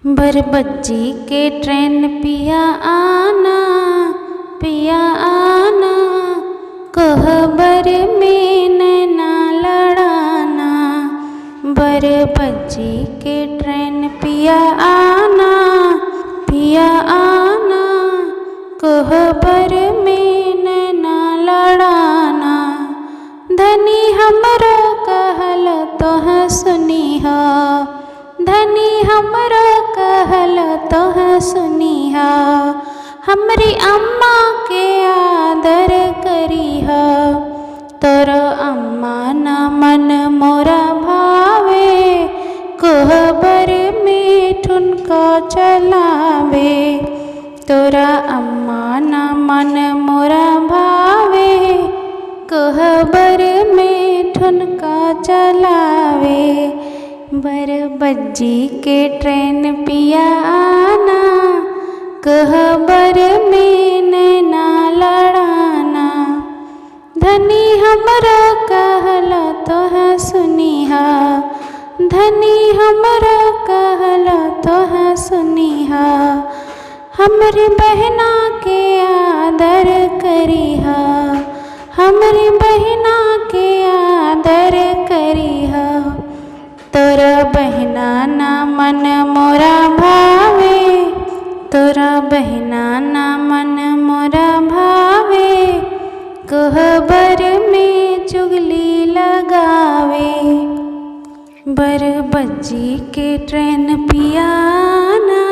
बरबज्जी के ट्रेन पिया आना, पिया आना, कोहबर में नैना लड़ाना। बरबज्जी के ट्रेन पिया आना, पिया आना, कोहबर में नैना लड़ाना। धनी हमरो कहल तोह सुनिहा, धनी हमरो कहल तोह सुनिहा, हमरी अम्मा के आदर करिहा। तोरो अम्मा न मन मोरा भावे, कोहबर में ठुनका चलावे। तोरा अम्मा न मन मोरा भावे, कोहबर में ठुनका चलावे। बरबज्जी के ट्रेन पिया आना, कोहबर में नैना लड़ाना। धनी हमरो कहल तोह सुनिहा, धनी हमरो कहल तोह सुनिहा, हमरी बहना के आदर करिहा, हमरी बहना के आदर करिहा। तोरा बहना ना मन मोरा भावे, तोरा बहना ना मन मोरा भावे, कोहबर में चुगली लगावे। बरबज्जी के ट्रेन पियाना,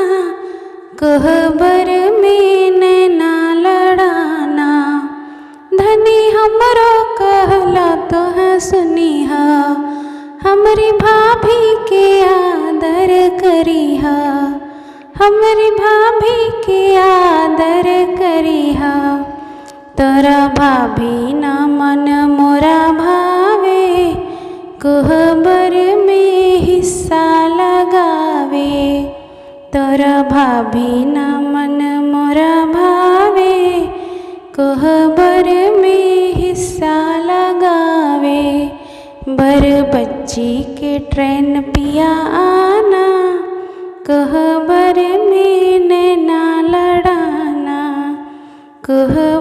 कोहबर में नैना लड़ाना। धनी हमरो कहला तोह सुनिहा, हमरी भाभी के आदर करिहा, हमरी भाभी के आदर करिहा। तोरा भाभी ना मन मोरा भावे, कोहबर में हिस्सा लगावे। तोरा भाभी ना मन मोरा भावे, कोहबर में हिस्सा लगावे। बरबज्जी के ट्रेन पिया आना, कोहबर में नैना लड़ाना। कोहबर